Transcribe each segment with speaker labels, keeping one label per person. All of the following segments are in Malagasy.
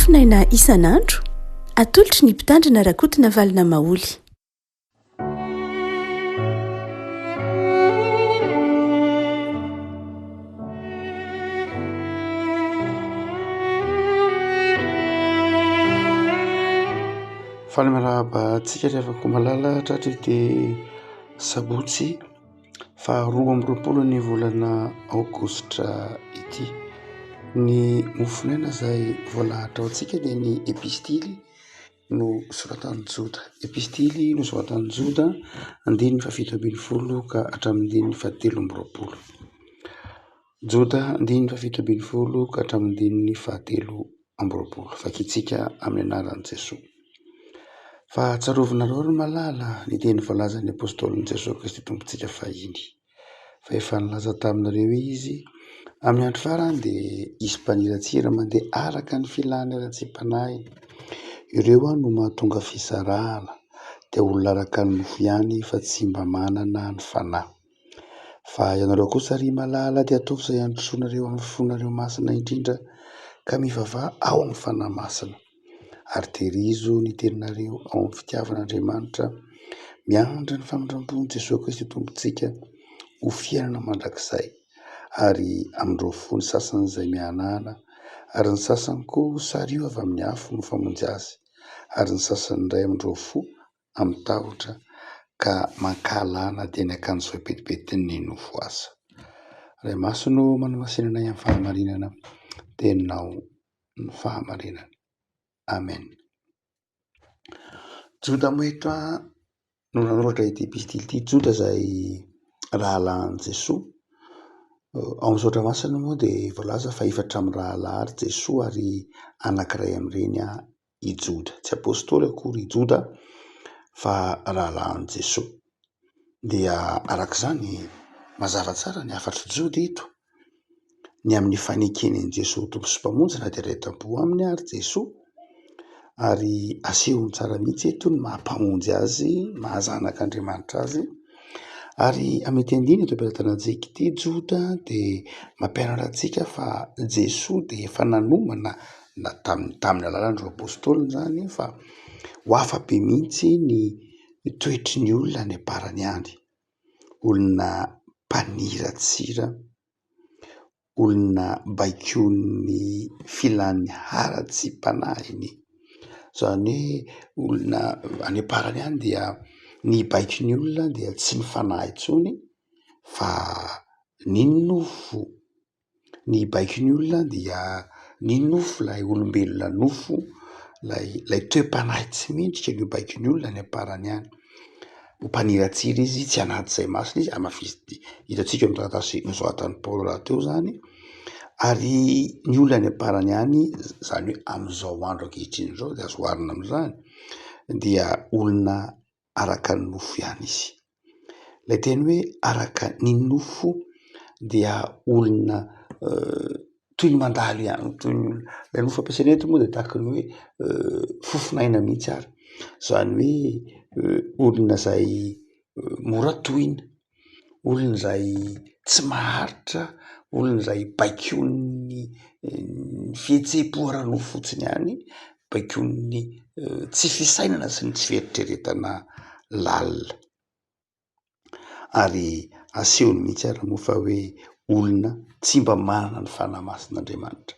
Speaker 1: Mofon'aina isan'andro, atolotry ny Mpitandrina Rakotonavalona Maholy.
Speaker 2: Faly miarahaba antsika ry havako malala tratry ity sabotsy faha 22 ny volana aogositra ity. Ny mofonaina izay voalahatra ho antsika dia ny epistily nosoratan'i Joda. Epistily nosoratan'i Joda andininy faha-17 ka hatramin'ny andininy faha-23. Joda andininy faha-17 ka hatramin'ny andininy faha-23. Vakintsika amin'ny anaran'i Jesoa. Fa tsarovinareo ry malala ny teny voalazan'ny apôstôlin'i Jesoa Kristy Tompontsika fahiny. Fa efa nilaza taminareo izy, amin'ny andro farany dia hisy mpaniratsira mandeha araka ny filany ara-tsi-panahiny. Ireo no mahatonga fisarahana, dia olona araka ny nofo ihany fa tsy mba manana ny fanahy. Fa ianareo kosa ry malala dia ataovy izay handrosoanareo amin'ny fonareo masina indrindra ka mivavaha ao amin'ny Fanahy Masina. Ary tehirizo ny teninareo ao amin'ny fitiavan'Andriamanitra, miandry ny famindram-pon'i Jesoa Kristy Tompontsika ho fiainana mandrakizay. Ary amin'ireo fo ny sasany izay mihanahana, ary ny sasany koa sario avy amin'ny afo no famonjy azy, ary ny sasany indray amin'ireo fo amin'ny tahotra ka mankahala na dia ny akanjo vaimpetimpetin'ny nofo aza. Ray Masina ô, manamasina anay amin'ny fahamarinana, teninao ny fahamarinana. Amen. Joda moa eto no nanoratra ity epistily ity. Joda izay rahalahin'i Jesoa. Ao amin'ny soratra masina moa dia voalaza fa efatra amin'ny rahalahy ry Jesoa ary anankiray amin'ireny i Joda. Tsy apostoly akory i Joda fa rahalahin'i Jesoa. Dia araka izany, mazava tsara ny hafatr'i Joda eto, ny amin'ny fanekeny an'i Jesoa ho Tompo sy Mpamonjy na dia iray tampo aminy ary Jesoa. Ary asehony tsara mihitsy eto ny maha Mpamonjy azy, maha zanak'Andriamanitra azy. Ary amin'ity andininy eto am-pelatanantsika ity, Joda dia mampianatra antsika fa Jesoa dia efa nanomana na tamin'ny alalan'ireo apôstôliny izany fa ho hafa be mihitsy ny toetry ny olona any am-parany any. Olona mpaniratsira, olona baikoin'ny filan'ny haratsiam-panahiny. Izany hoe olona any am-parany any dia ny baiko ny olona dia tsy ny fanahy intsony fa ny nofo. Ny baiko ny olona dia ny nofo, ilay olombelona nofo, ilay ilay toe-panahy tsy mendrika no baiko ny olona any am-parany any. Ho mpaniratsira izy, tsy hanaja izay masina izy, hamafisiny, hitantsika eo amin'ny taratasy nosoratan'i Paoly rahateo izany. Ary ny olona any am-parany any, izany hoe amin'izao andro ankehitriny izao dia azo oharina amin'izany, dia olona araka ny nofo ihany izy. Ilay teny hoe araka ny nofo dia olona toy ny mandalo ihany, toy ny olona, ilay nofo ampiasaina eto moa dia tahaka ny hoe fofon'aina mihitsy ary. Izany hoe olona izay mora tohina, olona izay tsy maharitra, olona izay baikoin'ny fihetseham-po ara-nofo fotsiny ihany, baikoin'ny tsy fisainana sy ny tsy fieritreretana lalina. Ary asehony mihitsy ary moa fa hoe olona tsy mba manana ny Fanahy Masin'Andriamanitra.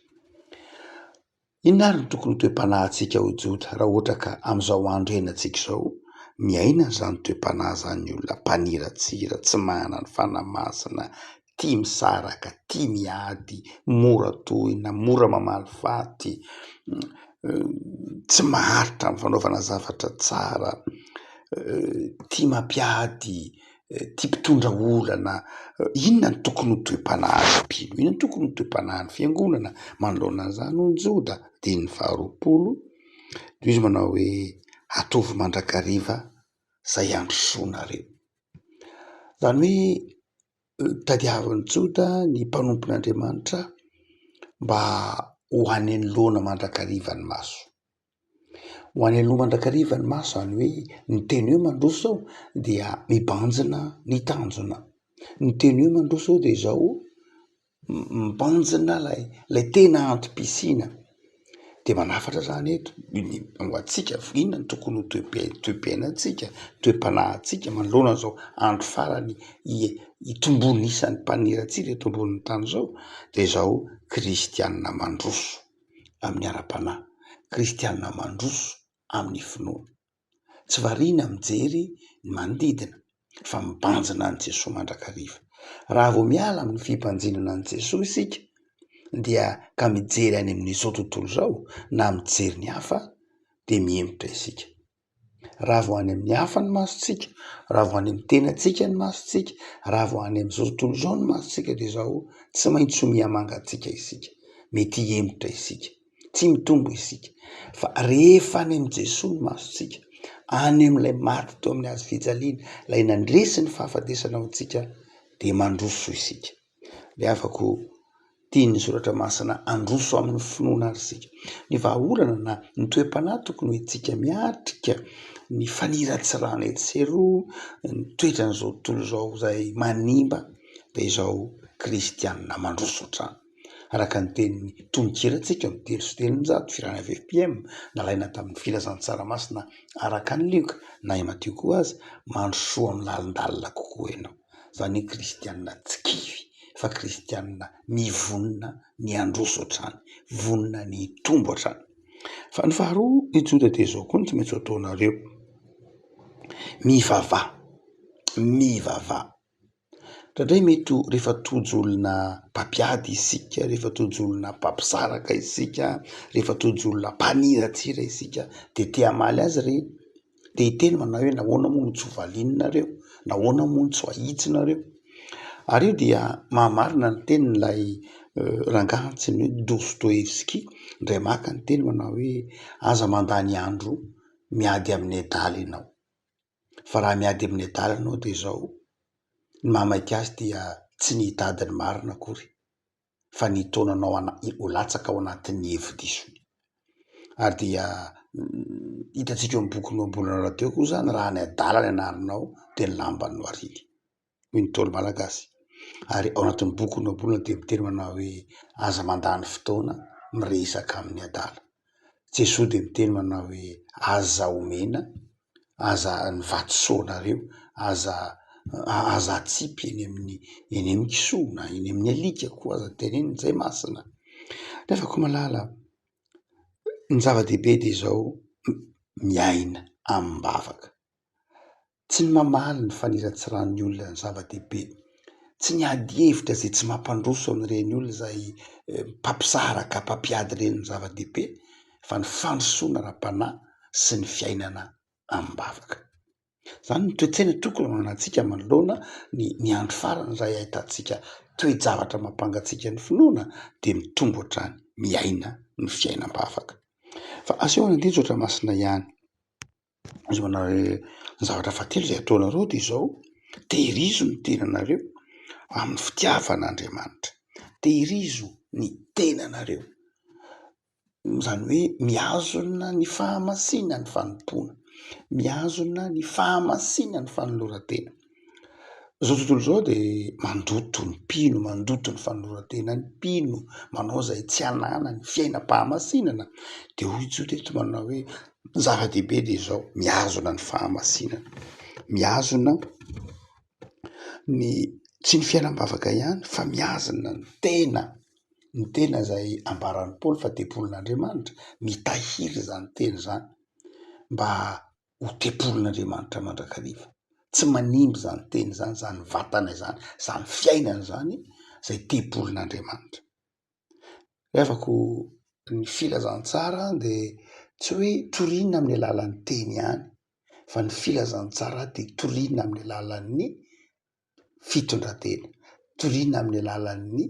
Speaker 2: Inona ary no tokony ho toe-panahintsika ao Joda raha ohatra ka amin'izao andro iainantsika izao, miaina an'izany toe-panahy izany ny olona mpaniratsira, tsy manana ny Fanahy Masina, tia misaraka, tia miady, mora tohina, mora mamaly faty, tsy maharitra amin'ny fanaovana zavatra tsara, tia mampiady, tia mpitondra olana. Inona no tokony ho toe-panahin'ny mpino? Inona no tokony ho toe-panahin'ny fiangonana manoloana an'izany hoy ny Joda? Andininy faharoapolo, toy izy manao hoe ataovy mandrakariva izay handrosoanareo. Izany hoe tadiavin'i Joda ny mpanompon'Andriamanitra mba ho any anoloana mandrakariva ny maso. Ho any aloha mandrakariva ny maso, izany hoe ny teny hoe mandroso izao dia mibanjina ny tanjona. Ny teny hoe mandroso dia izao, mibanjina ilay ilay tena antom-pisiana. Dia manafatra izany eto, ho antsika, inona no tokony ho toe-piainantsika, toe-panahintsika manoloana an'izao andro farany hitomboan'ny isan'ny mpaniratsira eto ambonin'ny tany izao? Dia izao, kristiana mandroso amin'ny ara-panahy, kristiana mandroso amin'ny finoana. Tsy variana mijery ny manodidina fa mibanjina an'i Jesoa mandrakariva. Raha vao miala amin'ny fibanjinana an'i Jesoa isika dia ka mijery any amin'izao tontolo izao na mijery ny hafa dia mihemotra isika. Raha vao any amin'ny hafa ny masontsika, raha vao any amin'ny tenantsika ny masontsika, raha vao any amin'izao tontolo izao ny masontsika dia izao tsy maintsy ho miha-mangatsiaka isika, mety hihemotra isika. Tsy mitombo isika fa rehefa any amin'i Jesoa ny masontsika, any amin'ilay maty teo amin'ny hazo fijaliana, ilay nandresy ny fahafatesana ho antsika dia mandroso isika. Ry havako, tian'ny soratra masina handroso amin'ny finoana ary isika. Ny vahaolana na ny toe-panahy tokony ho entintsika miatrika ny faniratsirana etsy sy eroa, ny toetran'izao tontolo izao izay manimba dia izao kristianina mandroso hatrany. Araka ny tenin'ny tononkirantsika amin'ny 303, Firana FFPM, nalaina tamin'ny Filazantsara Masina araka an'i Lioka, na i Matio koa aza, mandrosoa amin'ny lalindalina kokoa ianao. Izany hoe kristianina tsy kivy, fa kristianina mivonona ny handroso hatrany, vonona ny hitombo hatrany. Fa ny faharoa, i Joda dia izao koa no tsy maintsy ho ataonareo, mivavaha, mivavaha. Indraindray mety ho rehefa tojo olona mpampiady isika, rehefa tojo olona mpampisaraka isika, rehefa tojo olona mpaniratsira isika de te hamaly azy ireny, de hiteny manao hoe nahoana moa no tsy ho valianareo, nahoana moa no tsy ho ahitsinareo. Ary io dia mahamarina ny tenin'ilay rangahy antsoina hoe Dostoevsky, indray maka ny teny manao hoe aza mandany andro miady amin'ny adala ianao. Fa raha miady amin'ny adala ianao dia izao, ny mahamaika azy dia tsy ny hitady ny marina akory fa ny hitaona anao ho latsaka ao anatin'ny hevi-disony. Ary dia hitantsika eo amin'ny bokin'ny Ohabolana rahateo koa izany, raha ny adala ny anarinao dia ny lambany no ariany. hoy ny Ntaolo malagasy. Ary ao anatin'ny boky ny Ohabolana dia miteny manao hoe aza mandany fotoana miresaka amin'ny adala. Jesoa dia miteny manao hoe aza omena, aza ny vatosoanareo, aza aza atsipy eny amin'ny eny amin'ny kisoa na eny amin'ny alika koa aza tenenina izay masina. Nefa koa malala, ny zava-dehibe dia izao miaina amim-bavaka. Tsy ny mamaly ny faniratsiran'ny olona ny zava-dehibe, tsy ny ady hevitra izay tsy mampandroso an'ireny olona izay mpampisaraka, mpampiady ireny ny zava-dehibe fa ny fandrosoana ara-panahy sy ny fiainana amim-bavaka. Izany no toe-tsaina tokony hananantsika manoloana ny ny andro farany izay ahitantsika toe-javatra mampangatsiaka ny finoana dia mitombo hatrany, miaina ny fiainam-bavaka. Fa aseho any an-danitra masina ihany. Izy manao hoe ny zavatra fahatelo izay ataonareo dia izao, tehirizo ny tenanareo amin'ny fitiavan'Andriamanitra, tehirizo ny tenanareo, izany hoe mihazona ny fahamasinan'ny fanompoana, mihazona ny fahamasinan'ny fanoloran-tena. Izao tontolo izao dia mandoto ny mpino, mandoto ny fanoloran-tenan'ny mpino, manao izay tsy ananany fiainam-pahamasinana. Dia hoy Joda eto manao hoe ny zava-dehibe dia izao, mihazona ny fahamasinana, mihazona ny tsy ny fiainam-bavaka ihany fa mihazona ny tena, ny tena izay ambaran'i Paoly fa tempolin'Andriamanitra, mitahiry izany tena izany mba ho tempolin'Andriamanitra mandrakariva. Tsy manimba izany tena izany, izany vatana izany, izany fiainana izany, izay tempolin'Andriamanitra. Ry havako, ny filazantsara dia tsy hoe toriana amin'ny alalan'ny teny ihany, fa ny filazantsara dia toriana amin'ny alalan'ny fitondran-tena, toriana amin'ny alalan'ny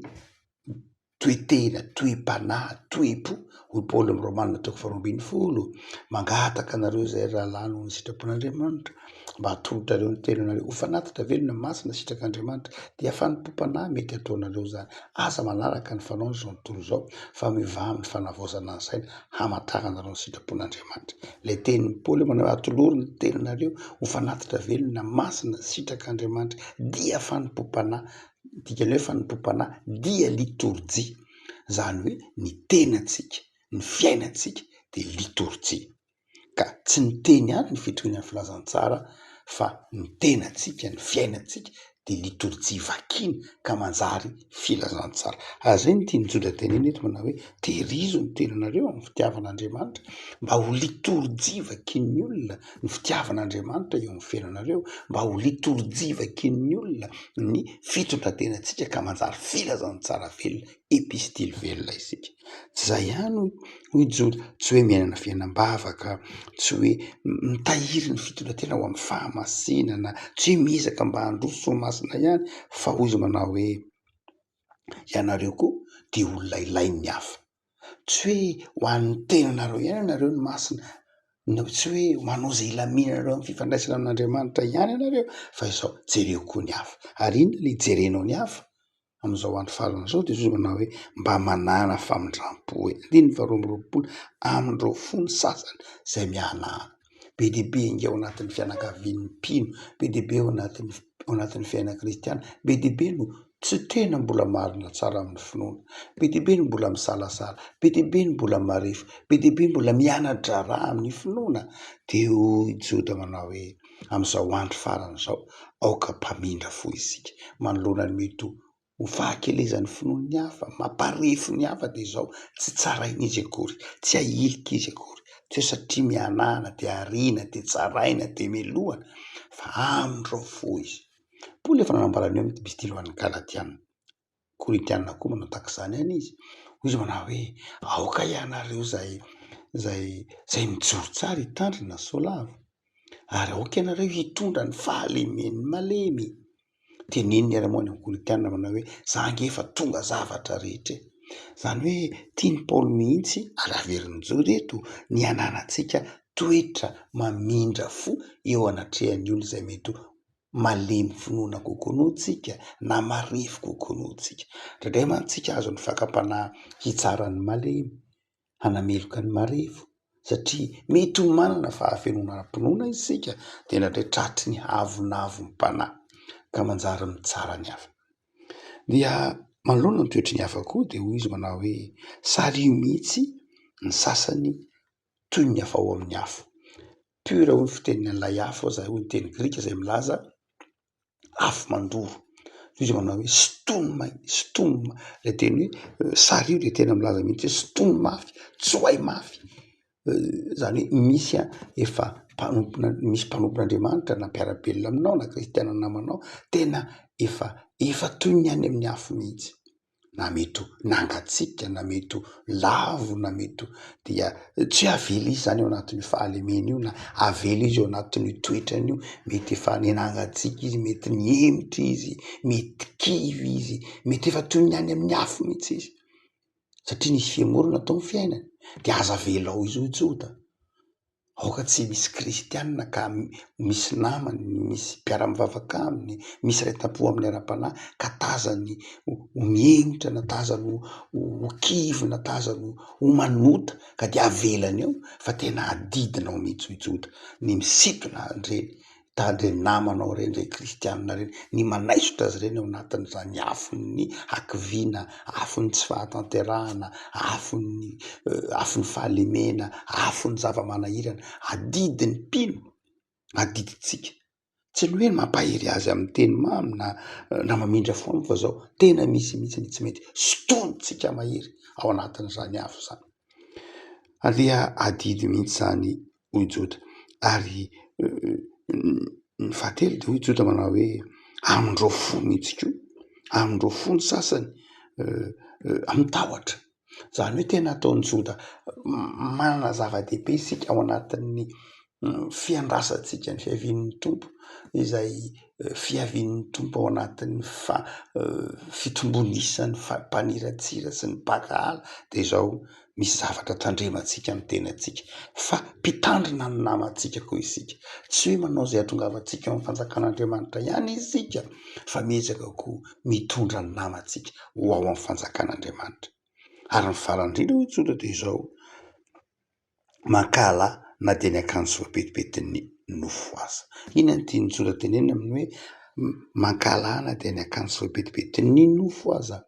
Speaker 2: toe-tena, toe-panahy, toe-po, hoy Paoly amin'ny Romana toko faharoa ambin'ny folo, mangataka anareo izay ry rahalahy noho ny sitrapon'Andriamanitra, mba hatolotrareo ny tenanareo ho fanatitra velona, masina, sitrak'Andriamanitra, dia fanompoam-panahy mety ataonareo izany. Aza manaraka ny fanaon'izao tontolo izao, fa mivaha amin'ny fanavaozana ny saina, hamantaranareo ny sitrapon'Andriamanitra. Ilay tenin'i Paoly manao hoe atolory ny tenanareo ho fanatitra velona, masina, sitrak'Andriamanitra, dia fanompoam-panahy, dikany hoe fanompoam-panahy dia litorjia, izany hoe ny tenantsika. Ny fiainantsika dia litorjia. Ka tsy ny teny ihany ny fitoriana ny filazantsara fa ny tenantsika, ny fiainantsika dia litorjia vakiana ka manjary filazantsara. Ary izay no tian'i Joda tenenina eto manao hoe tehirizo ny tenanareo amin'ny fitiavan'Andriamanitra mba ho litorjia vakian'ny olona ny fitiavan'Andriamanitra eo amin'ny fiainanareo, mba ho litorjia vakian'ny olona ny fitondran-tenantsika ka manjary filazantsara velona epistily velona isika. Tsy izay ihany hoy hoy Joda, tsy hoe miainana fiainam-bavaka, tsy hoe mitahiry ny fitondran-tena ho amin'ny fahamasinana, tsy hoe miezaka mba handroso ho masina ihany, fa hoy izy manao hoe, ianareo koa dia olona ilain'ny hafa. Tsy hoe ho an'ny tenanareo ihany ianareo no masina, na tsy hoe manao izay hilaminanareo amin'ny fifandraisana amin'Andriamanitra ihany ianareo, fa izao, jereo koa ny hafa. Ary inona ilay hijerenao ny hafa? Amin'izao andro farany izao dia zovy manao hoe mba manàna famindram-po e. Andininy faharoa amby roapolo, amin'ireo fo ny sasany izay mihanahana. Be dia be ange ao anatin'ny fianakavian'ny mpino, be dia be ao anatin'ny ao anatin'ny fiainana kristiana, be dia be no tsy tena mbola marina tsara amin'ny finoana, be dia be no mbola misalasala, be dia be no mbola marefo, be dia be mbola miana-draharaha amin'ny finoana. Dia hoy Joda manao hoe amin'izao andro farany izao, aoka mpamindra fo isika manoloana ny mety ho fahakelezan'ny finoan'ny hafa, mamparefo ny hafa dia izao, tsy tsaraina izy akory, tsy ahilika izy akory, tsy hoe satria mihanahana dia ariana, dia tsaraina, dia melohana, fa amindrao fo izy. Paoly efa nanambara an'io amin'ny epistily ho an'ny Galatiana. Korintiana koa manao tahaka izany ihany izy. Hoy izy manao hoe, aoka ianareo izay, izay, izay mijoro tsara hitandrina sao lavo, ary aoka ianareo hitondra ny fahalemen'ny malemy. Teneniny ary moa any amin'ny Korintiana manao hoe, za ange efa tonga zavatra rehetra e. Izany hoe tian'i Paoly mihitsy, ary averin'i Joda eto, ny hananantsika toetra mamindra fo eo anatrehan'ny olona izay mety ho malemy finoana kokoa noho tsika na marefo kokoa noho tsika. Indraindray mantsy tsika azon'ny fakam-panahy hitsara ny malemy, hanameloka ny marefo, satria mety ho manana fahafenoana ara-pinoana isika dia indraindray tratry ny avonavom-panahy ka manjary mitsara ny hafa. Dia manoloana ny toetry ny hafa koa dia hoy izy manao hoe sariho mihitsy ny sasany toy ny hafa ao amin'ny afo. Pur hoy ny fiteniny an'ilay afo izay hoy ny teny grika izay milaza afo mandoro. Toy izay manao hoe sintomy may, sintomy, ilay teny hoe sary io dia tena milaza mihitsy hoe sintomy mafy, tsoahy mafy. Izany hoe misy efa mpanompona, misy mpanompon'Andriamanitra na mpiara-belona aminao na kristiana namanao tena efa efa toy ny any amin'ny afo mihitsy. na mety ho nangatsiaka na mety ho lavo na mety ho dia tsy hoe avela izy zany ao anatin'io fahalemena io na avela izy ao anatin'io toetrany io, mety efa nangatsiaka izy, mety nihemotra izy, mety kivy izy, mety efa toy ny any amin'ny afo mihitsy izy satria nisy fihemorana tao amin'ny fiainany, de aza avela ao izy hoy Joda. Aoka tsy misy kristianina ka misy namany, misy mpiara-mivavaka aminy, misy iray tam-po aminy ara-panahy ka tazany ho mihemotra na tazany ho kivy na tazany ho manota ka dia avelany eo fa tena adidinao mihitsy hoy Joda ny misintona an'ireny Tandremo namanao ireny re kristianina ireny, ny manaisotra azy ireny ao anatin'izany afon'ny hakiviana, afon'ny tsy fahatanterahana, afon'ny afon'ny fahalemena, afon'ny zava-manahirana. Adidin'ny mpino, adidintsika. Tsy ny hoe mampahery azy amin'ny teny mamy na na mamindra fo aminy fa zao, tena misy mihitsy ny tsy mety sintonintsika mahery ao anatin'izany afo izany. Ary dia adidy mihitsy izany hoy Joda. Ary ny fahatelo dia hoy Joda manao hoe amindrao fo mihitsy koa, amindrao fo ny sasany amin'ny tahotra. Izany hoe tena ataon'i Joda manana zava-dehibe isika ao anatin'ny fiandrasantsika ny fiavian'ny Tompo, izay fiavian'ny Tompo ao anatin'ny fitombon'isan'ny mpaniratsira sy ny mpankahala dia izao misy zavatra tandremantsika amin'ny tenantsika fa mpitandrina ny namantsika koa isika. Tsy hoe manao izay hahatongavantsika ao amin'ny fanjakan'Andriamanitra ihany isika fa miezaka koa mitondra ny namantsika ho ao amin'ny fanjakan'Andriamanitra. Ary ny farany indrindra hoy Joda dia izao, mankahala na dia ny akanjo voapetipetin'ny nofo aza. Inona no tian'i Joda tenenina amin'ny hoe mankahala na dia ny akanjo voapetipetin'ny nofo aza?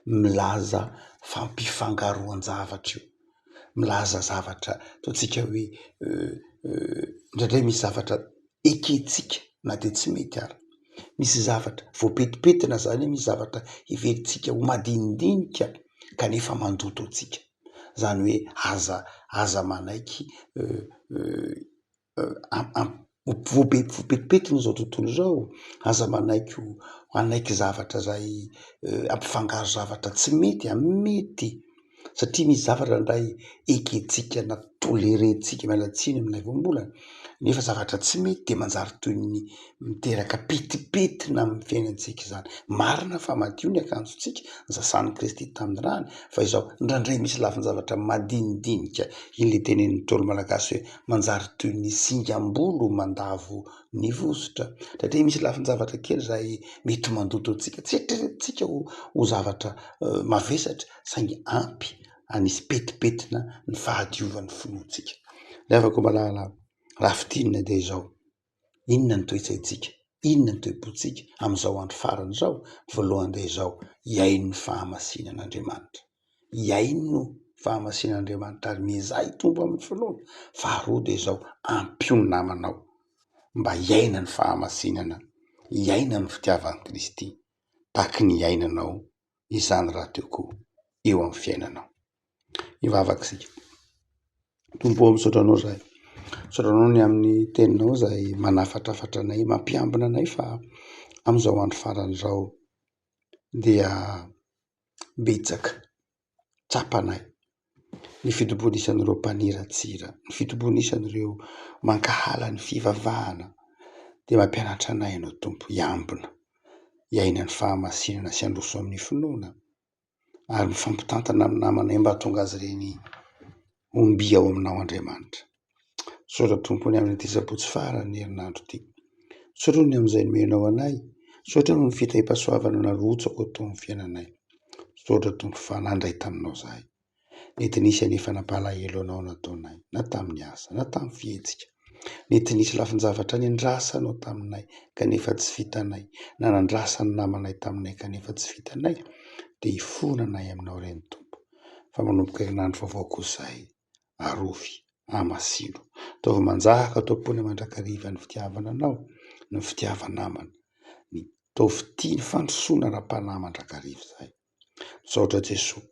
Speaker 2: Milaza fampifangaroan-javatra io. Milaza zavatra ataontsika hoe indraindray misy zavatra ekentsika na dia tsy mety ara. Misy zavatra voapetipetina zany hoe misy zavatra heverintsika ho madinidinika kanefa mandoto antsika. Zany hoe aza aza manaiky voapetipetina izao tontolo izao, aza manaiky ho hanaiky zavatra zay ampifangaro zavatra tsy mety amin'ny mety satria misy zavatra ndray ekentsika na tolerentsika, miala tsiny amin'ilay voambolana, nefa zavatra tsy mety de manjary toy ny miteraka petipetina amin'ny fiainantsika izany. Marina fa madio ny akanjontsika, nosasan'i Kristy tamin'ny rany, fa izao indraindray misy lafin-javatra madinidinika, iny le tenenin'ny Ntaolo malagasy hoe manjary toy ny singam-bolo mandavo ny vositra. Indraindray misy lafin-javatra kely izay mety mandoto antsika, tsy eritreretintsika ho ho zavatra mavesatra saingy ampy hanisy petipetina ny fahadiovan'ny finoantsika. Ry havako malala, raha fintinina dia izao, inona ny toe-tsaintsika, inona ny toe-pontsika amin'izao andro farany izao? Voalohany dia izao, hihaino ny fahamasinan'Andriamanitra. Hihaino fahamasinan'Andriamanitra ary miezaha hitombo amin'ny finoana. Faharoa dia izao, ampio ny namanao mba hiaina ny fahamasinana, hiaina ny fitiavan'i Kristy tahaky ny iainanao izany rahateo koa eo amin'ny fiainanao. Hivavaka isika. Tompo ô, misaotra anao izahay. Misaotra anao ny amin'ny teninao izay manafatrafatra anay, mampiambina anay fa amin'izao andro farany izao dia betsaka, tsapanay ny fitombon'isan'ireo mpaniratsira, ny fitombon'isan'ireo mankahala ny fivavahana dia mampianatra anay ianao Tompo hiambina, hiaina ny fahamasinana sy handroso amin'ny finoana ary mifampitantana amin'ny namanay mba hahatonga azy ireny ho mby ao aminao Andriamanitra. Misaotra Tompo ny amin'ity sabotsy faran'ny herinandro ity. Misaotra ny amin'izay nomenao anay. Misaotra noho ny fitahiam-pahasoavana narotsako tao amin'ny fiainanay. Misaotra Tompo fa nandray taminao izahay. Nety nisy anefa nampalahelo anao nataonay, na tamin'ny asa, na tamin'ny fihetsika. Nety nisy lafin-javatra nendrasanao taminay kanefa tsy vitanay, na nandrasan'ny namanay taminay kanefa tsy vitanay, dia hifona anay aminao ireny Tompo. Fa manomboka herinandro vaovao kosa izahay. Arovy, amasino. Ataovy manjaka ato am-ponay mandrakariva ny fitiavana anao, ny fitiava-namana, ny ataovy tia ny fandrosoana ara-panahy mandrakariva izahay. Misaotra Jesoa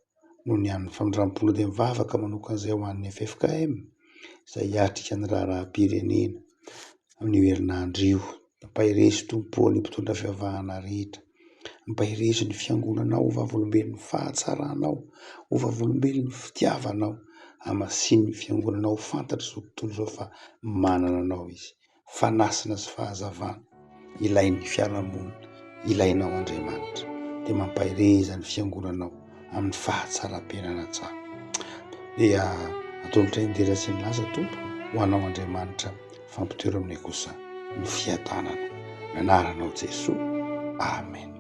Speaker 2: noho ny amin'ny famindram-ponao dia mivavaka manokana izay ho an'ny ffkm izay hiatrika ny raharaham-pirenena amin'io herinandro io. Ampaherezo Tompo ô ny mpitondra fivavahana rehetra. Ampaherezo ny fiangonanao ho vavolombelon'ny fahatsaranao, ho vavolombelon'ny fitiavanao. Hamasino ny fiangonanao ho fantatr'izao tontolo izao fa manana anao izy. Fanasina sy fahazavana ilain'ny fiarahamonina, ilainao Andriamanitra. Dia mampahereza ny fiangonanao amin'ny fahatsaram-piainana tsara. Dia atolotra ny dera sy ny laza Tompo ho anao Andriamanitra, fampitoero aminay kosa ny fiadanana. Ny anaranao Jesoa. Amen.